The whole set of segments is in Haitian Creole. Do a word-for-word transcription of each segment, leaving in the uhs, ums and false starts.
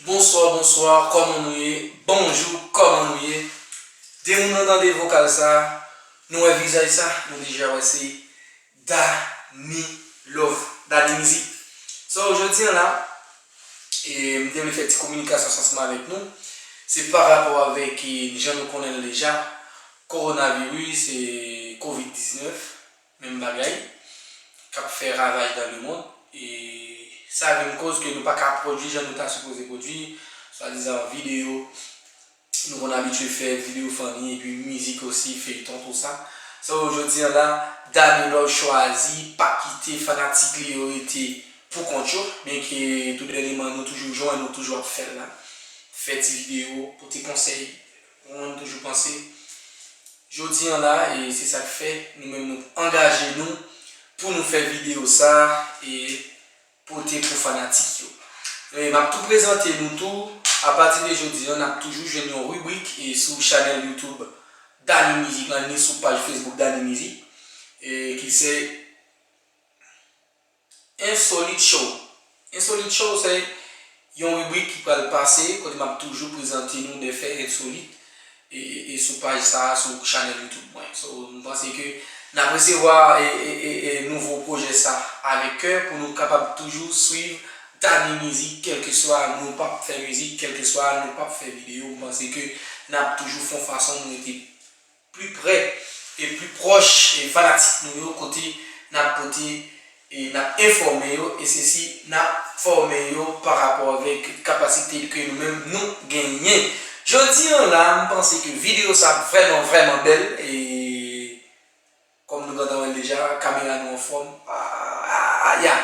Bonswa, bonswa, kòman nou ye? Bonjou, kòman nou ye? De moun nan tande vokal sa, nou wè vizaj sa, nou deja wè se Dani Love, Dani Mizik. So, jodi a la, e, m te vle fè ti kominikasyon sa ansanm avèk nou. Se pa rapò avèk, e, jan nou konnen l deja, kowonaviris, e, kovid diznèf, menm bagay, k ap fè ravaj dans le monde. E sa vin koz ke nou pa ka pwodui jan nou ta sipoze pwodui, swadizan videyo, nou konn abitye fè videyo funny, epi mizik osi, feyton, tou sa. So, jodi a la, Dani Love chwazi pa kite fanatik li yo rete pou kont yo, byenke tou dènyèman nou toujou jwenn, nou toujou ap fè l la. Fè ti videyo, pote konsèy, ou konprann, toujou panse. Jodi a la, e se sa k fè, nou menm nou angaje nou pou nou fè videyo sa, e pote pou fanatik yo. E m ap tou prezante nou tou, apati de jodi a, n ap toujou jwenn yon ribrik, e sou chanèl YouTube Dani Mizik lan, ni sou paj Facebook Dani Mizik, e ki se Insolite Show. Insolite Show se yon ribrik ki pral pase, kote m ap toujou prezante nou de fè ensolit, e, e, e sou paj sa a, sou chanèl YouTube mwen. So, m panse ke n ap resevwa, e, e, e, e nouvo pwojè sa avèk kè pou nou kapab toujou swiv Dani Mizik, kèlkeswa nou p ap fè mizik, kèlkeswa nou p ap fè videyo. M panse ke n ap toujou fè yon fason nou rete pli prè e pli pwòch, e, fanatik nou yo, kote n ap pote e n ap enfòme yo, e se si n ap fòme yo pa rapò avèk kapasite ke nou menm nou genyen. Jodi a la, m panse ke videyo sa ap vrèman, vrèman bèl, e kòm nou gentan wè l deja, kamera nou anfòm. Ah, ah, ah, yeah.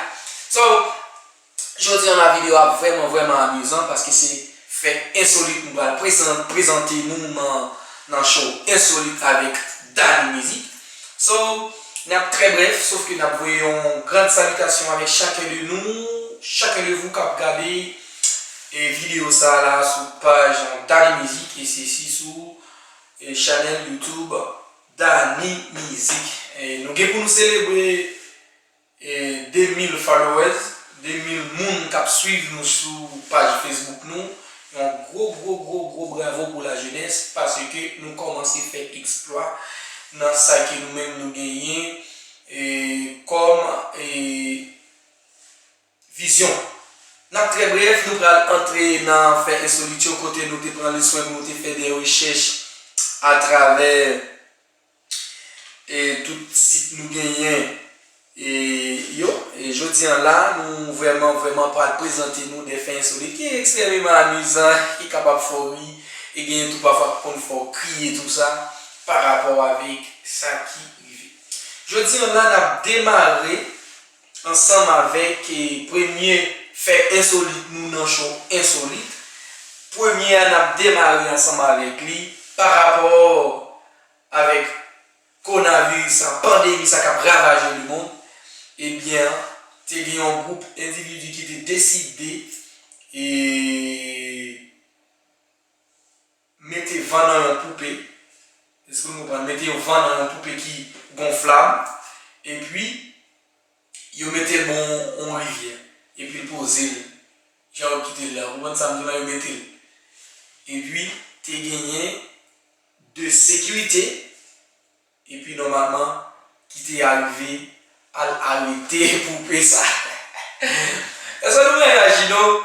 So, jodi a la, videyo ap vrèman, vrèman amizan, paske se fè ensolit nou pral prezan-, prezante nou nan, nan show Ensolit avèk Dani Mizik. So, n ap trè brèf, sof ke n ap voye yon grand salitasyon avèk chacun de nous, chacun de vous k ap gade, e, videyo sa a la sou paj Dani Mizik, e se si sou, e, chanèl YouTube Dani Mizik. E, nou gen pou nou selebre e, de mil followers, de mil moun k ap swiv nou sou paj Facebook nou. Yon gwo, gwo, gwo, gwo bravo pou lajenès, paske nou kòmanse fè eksplwa nan sa ke nou menm nou genyen, e, kòm, e, vizyon. N ap trè brèf, nou pral antre nan fè ensolit yo, kote nou te pran le swen pou nou te fè de rechèch atravè e tout sit nou genyen, e yo. E jodi a la, nou vrèman, vrèman pral prezante nou de fè ensolit ki ekstrèmeman amizan, ki kapab fè w ri, e genyen tou pafwa ki konn fè w kriye tou sa, pa rapò avèk sa ki rive. Jodi a la, n ap demare ansanm avèk, e, premye fè ensolit nou nan show Ensolit. Premye a, n ap demare ansanm avèk li pa rapò avèk kowonaviris la, pandemi sa k ap ravaje lemonn, ebyen, te gen yon gwoup endividi ki te deside, e, mete van nan yon poupe, èske nou konprann? Mete yon van nan yon poupe ki gonflab, epi yo mete l bò yon rivyè, epi l poze l, jan yo kite l la, ou konprann sa m di w la, yo mete l. Epi, te genyen de sekirite, epi nòmalman, ki te arive al arete poupe sa. Èske nou reyaji non?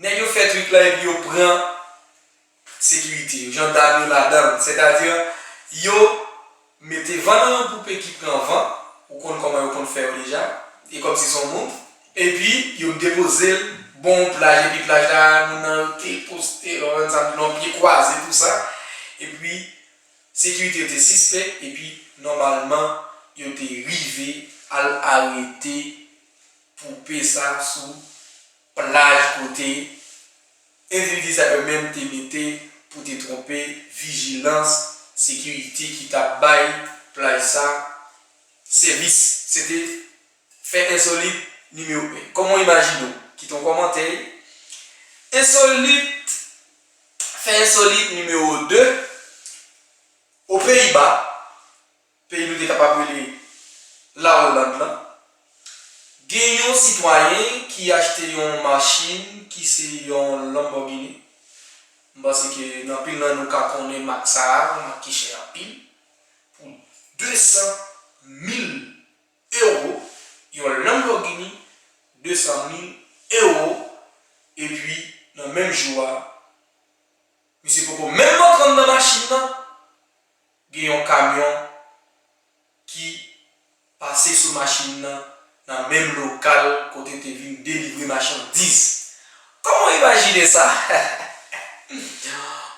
Nèg yo fè trik la epi yo pran sekirite yo, jandam yo ladan l. Sètadi, yo mete van nan yon poupe ki pran van, ou konn kòman yo konn fè yo deja, e kòmsi se yon moun, epi yo depoze l bò yon plaj, epi plaj la, moun nan yo te poste, lè w wè sa, nan pye kwaze, tou sa, epi sekirite yo te sispèk, epi nòmalman, yo te rive al arete poupe sa sou plaj kote endividi sa yo menm te mete pou te twonpe vijilans sekirite ki t ap bay plaj sa sèvis. Se te fè ensolit nimewo en. Kòman w imajine w? Kite yon kòmantè. Ensolit, fè ensolit nimewo de, Opeyiba, peyi nou te kapab rele Lawoland lan, Gen yon sitwayen ki achte yon machin ki se yon Lamborghini. M panse ke nan anpil nan nou ka konnen mak sa a, yon mak ki chè anpil. Pou de san mil ewo, yon Lamborghini de san mil ewo, epi nan menm jou a, misye poko menm rantre anndan machin nan, gen yon kamyon ki pase sou machin nan, nan menm lokal kote te vin delivre machandiz. Kòman w imajine sa?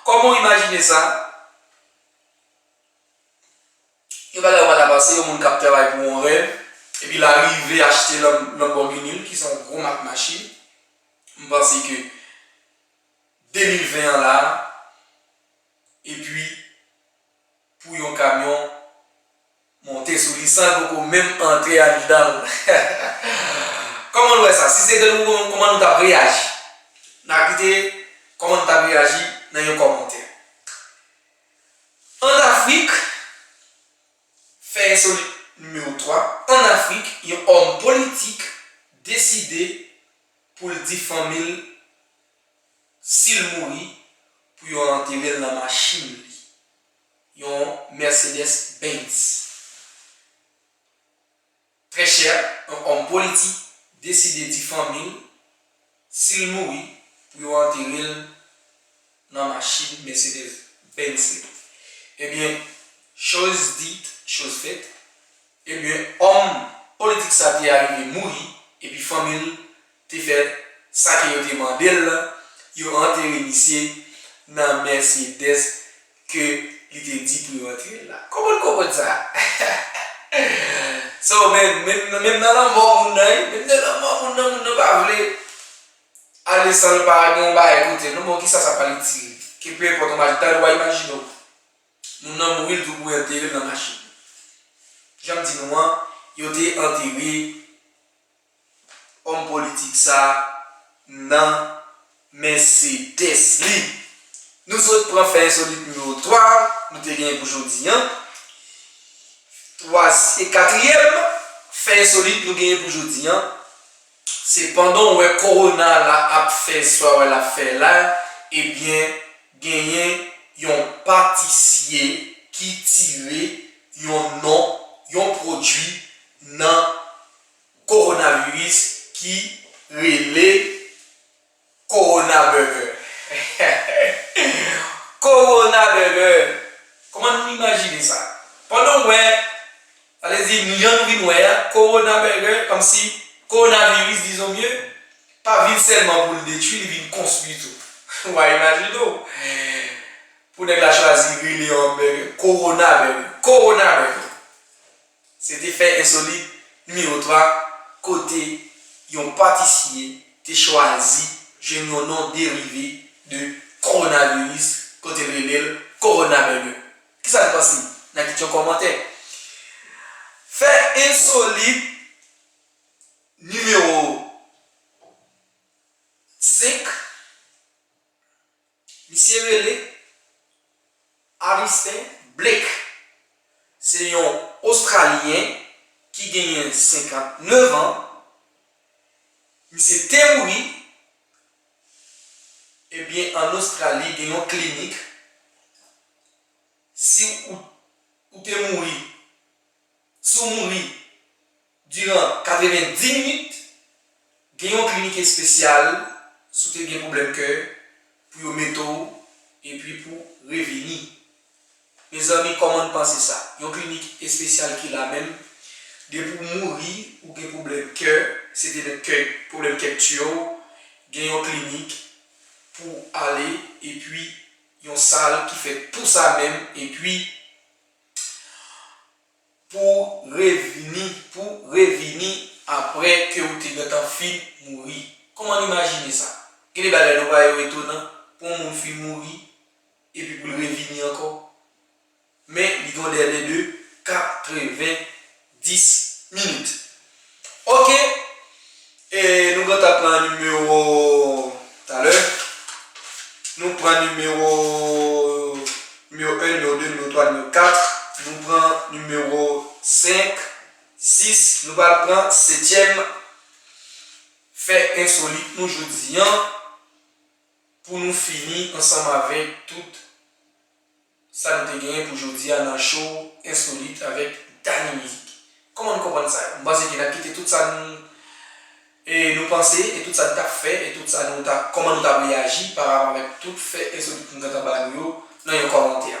Kòman w imajine sa? Yon bagay ou pa ta panse, yon moun k ap travay pou yon rèv, epi l arive achte Lam-, Lamborghini l, ki se yon gwo mak machin. M panse ke de mil ven an la, epi pou yon kamyon monte sou li san l poko menm antre anndan l. Kòman nou wè sa? Si se te nou, kòman nou t ap reyaji? N a kite kòman nou t ap reyaji nan yon kòmantè. Ann Afrik, fè ensolit nimewo twa, ann Afrik, yon òm politik deside pou l di fanmi l si l mouri, pou yo antere l nan machin li, yon Mercedes Benz. Trè chè, yon òm politik deside di fanmi l, si l mouri, pou yo antere l nan machin Mercedes Benz li. Ebyen, chose dite, chose faite. Ebyen, òm politik sa te arive mouri, epi fanmi l te fè sa ke yo te mande l lan, yo antere misye nan Mercedes ke li te di pou yo antere l la. Kòman n konprann sa? So, menm, menm, menm nan lanmò moun nan, wi, menm nan lanmò moun nan, moun nan pa vle ale san l pa gen yon bagay kote l. Non, bon, kisa sa pral itil li? Ke peu importe, w imajine, talè w a imajine w, moun nan mouri, l di w pou yo antere l nan machin. Jan m di nou an, yo te antere òm politik sa nan Mercedes li. Nou sot pran fè ensolit nimewo twa nou te genyen pou jodi an. Twa, e katriyèm fè ensolit nou genyen pou jodi an, se pandan w wè kowona la ap fè sa w wè l ap fè la, ebyen, genyen yon patisye ki tire yon non, yon pwodui nan kowonaviris ki rele Corona Burger. Corona Burger. Kòman nou imajine sa? Pandan w wè, sa vle di, jan nou vin wè a, Corona Burger, kòmsi kowonaviris, dizon mye, pa vin sèlman pou l detwi, li vin konstwi tou. W a imajine w. Pou nèg la chwazi rele yon burger, Corona Burger. Corona Burger. Se te fè ensolit nimewo twa, kote yon patisye te chwazi jwenn yon non derive de kowonaviris, kote l rele l Corona Burger. Kisa n panse? N a kite yon kòmantè. Fè ensolit nimewo senk, misye rele Alistair Blake. Se yon Ostralyen ki genyen senkantnèf an. Misye te mouri. Ebyen, ann Ostrali, gen yon klinik. Si ou, ou te mouri, si w mouri diran katrevendi minit, gen yon klinik espesyal, si w te gen pwoblèm kè, pou yo mete w, epi pou revini. Mezanmi, kòman n panse sa? Yon klinik espesyal ki la menm, depi w mouri, ou gen pwoblèm kè, se te nan kè, pwoblèm kè k tiye w, gen yon klinik pou w ale, epi yon sal ki fèt pou sa menm, epi pou revini, pou revini apre ke ou te gentan fin mouri. Kòman n imajine sa? Gen de bagay nou pa yo etonan pou yon moun fin mouri epi pou l revini ankò. Men li gen yon dèle de katrevendis minit. Oke. E nou gentan pran nimewo talè. Nou pran nimewo, nimewo en, nimewo de, nimewo twa, nimewo kat. Nou pran nimewo senk, sis. Nou pral pran setyèm fè ensolit nou jodi an pou nou fini ansanm avèk tout sa nou te genyen pou jodi a nan show ensolit avèk Dany Mizik. Kòman nou konprann sa yo? M panse ke n ap kite tout sa nou, e, nou panse, e tout sa nou t ap fè, e tout sa nou t ap, kòman nou t ap reyaji pa rapò avèk tout fè ensolit nou gentan ba nou yo nan yon kòmantè.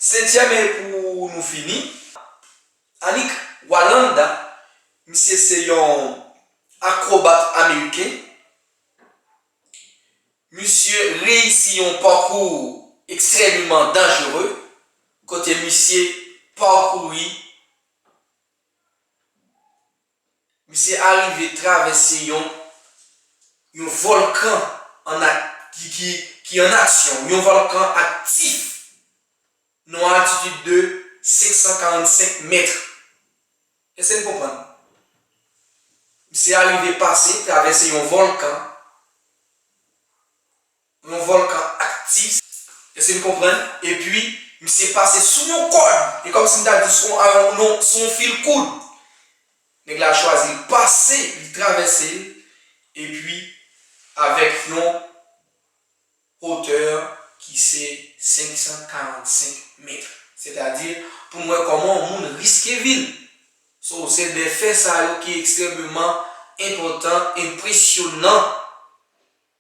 Sentyèm e pou nou fini, Anik Walanda, misye se yon akrobat ameriken. Misye reyisi yon pakou ekstrèmeman danjere, kote misye pakouri, misye arive travèse yon, yon vòlkan an ak-, ki, ki, ki an aksyon, yon vòlkan aktif, nan yon altitid de senk san karannsenk mèt. Èske n konprann? Misye arive pase, travèse yon vòlkan, yon vòlkan aktif. Èske n konprann? Epi, misye pase sou yon kòd. E kòmsi m ta di sou yon, yon, sou yon fil koud. Nèg la chwazi l pase, li travèse l, epi avèk yon wotè ki se senk san karannsenk mèt. Sètadi, pou n wè kòman yon moun riske vi l. So, se de fè sa yo ki ekstrèmeman enpòtan, enpresyonan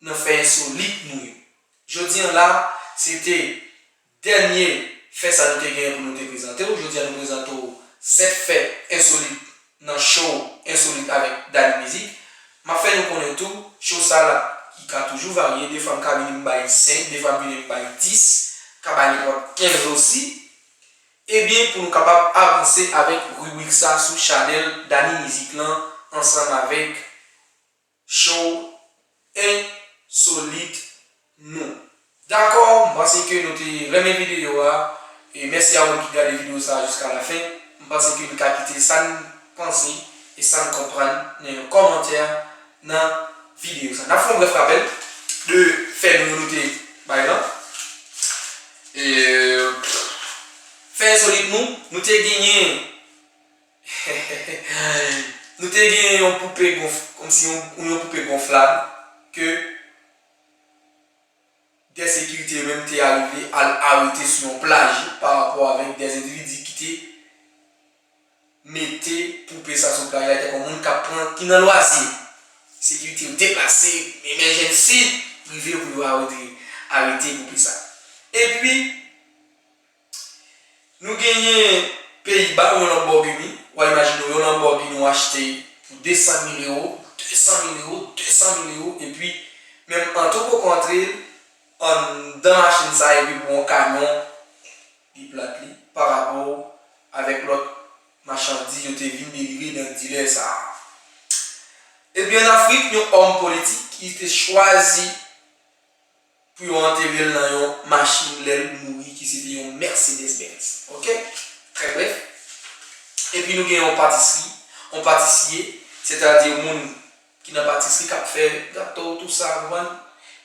nan fè ensolit nou yo. Jodi an la, se te dènye fè sa nou te genyen pou nou te prezante w. Jodi a nou prezante w sèt fè ensolit nan show ensolit avèk Dany Mizik. M ap fè nou konnen tou, show sa la, ki ka toujou varye, defwa m ka vini m bay senk, defwa m vini m bay dis, ka bay nenpòt kenz osi. Ebyen, pou nou kapab avanse avèk ribrik sa sou chanèl Dany Mizik lan, ansanm avèk show ensolit nou. Dakò, m panse ke nou te renmen videyo a. E mèsi a ou ki gade videyo sa a jiska lafen. M panse ke nou ka kite sa n panse e sa n konprann nan yon kòmantè nan videyo sa a. N ap fè yon brèf rapèl de fè nou yo nou te bay lan. E, fè ensolit nou, nou te genyen Nou te gen yon poupe gonf-, kòmsi yon, yon poupe gonflab ke dè sekirite yo menm te arive al arete sou yon plaj pa rapò avèk dè endividi ki te mete poupe sa sou plaj la, tankou moun k ap pran, ki nan lwazi. Sekirite yo deplase, emèjènsi rive pou yo arete, arete poupe sa. Epi, Nou genyen Peyiba, yon Lamborghini. W a imajine w, yon Lamborghini w achte pou de san mil ewo, de san mil ewo, de san mil ewo, epi menm an tou poko antre anndan machin sa, epi pou yon kamyon, li plat li, pa rapò avèk lòt machandiz yo te vin delivre nan dilè sa a. Epi ann Afrik, yon òm politik ki te chwazi pou yo antere l nan yon machin lè l mouri ki se te yon Mercedes Benz. Oke? Trè brèf. Epi nou gen yon patisri, yon patisye, sètadi yon moun ki nan patisri k ap fè gato, tou sa, konprann?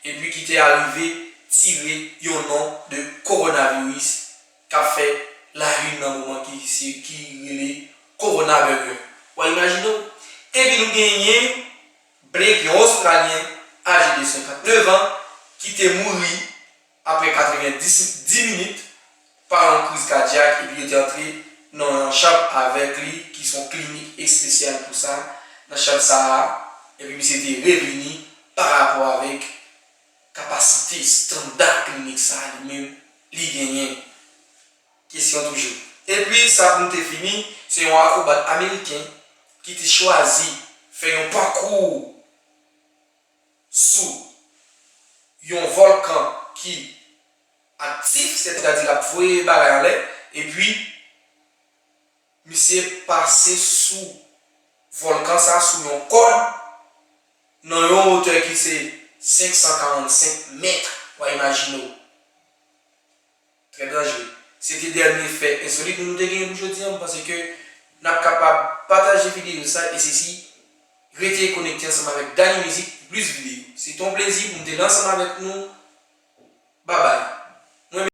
Epi ki te arive tire yon non de kowonaviris k ap fè la une nan moman ki se, ki rele Corona Burger. W a imajine w? Epi nou genyen Blake, yon Ostralyen aje de senkant nèf an, ki te mouri apre katreven dis minit pa yon kriz kadyak, epi yo te antre nan yon chanm avèk li, ki se yon klinik espesyal pou sa, nan chanm sa a, epi misye te revini pa rapò avèk kapasite estanda klinik sa a li menm li genyen. Kesyon toujou. Epi, sa pou n te fini, se yon akrobat ameriken ki te chwazi fè yon pakou sou yon vòlkan ki aktif, sètadi l ap voye bagay anlè, epi misye pase sou vòlkan sa sou yon kòd nan yon wotè ki se senk san karannsenk mèt. W a imajine w. Trè danjere. Se te dènye fè ensolit nou, nou te genyen pou jodi a. M panse ke n ap kapab pataje videyo sa e sesi rete konekte ansanm avèk Dany Mizik pou plis videyo. Se te yon plezi pou m te la ansanm avèk nou. Babay. Mwen